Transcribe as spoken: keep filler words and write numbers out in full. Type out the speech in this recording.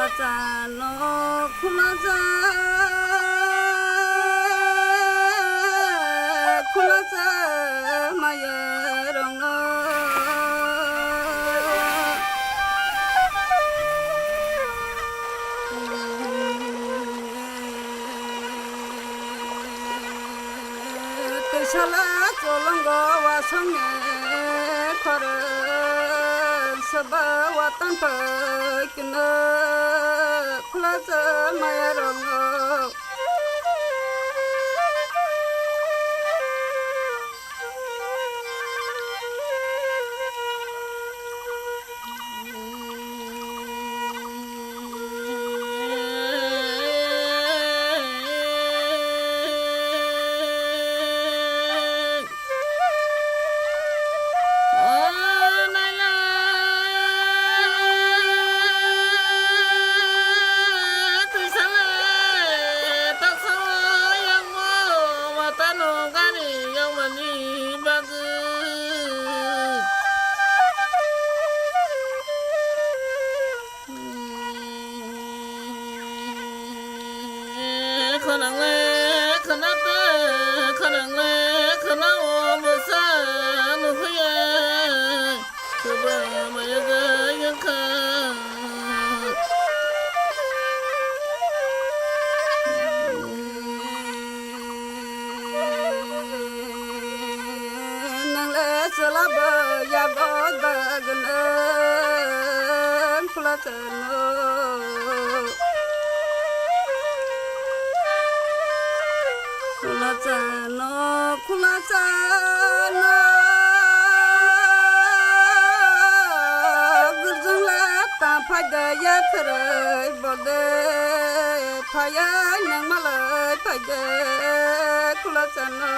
Chano khulacha, khulacha maya rongno. Tisala cholongo wasongni khorang saba watan pai kino khulacha maya rongno. Khwnang le khwna te, khwnang le khwna o bwsa nukhuya, kwbangma yaga yangkha. Nang le chwla bo yago dagno khula chano. Khula chano, khula chano. Gurjung la ta phaida ya khwrwi bode. Phaya nang malai phaide khula chano.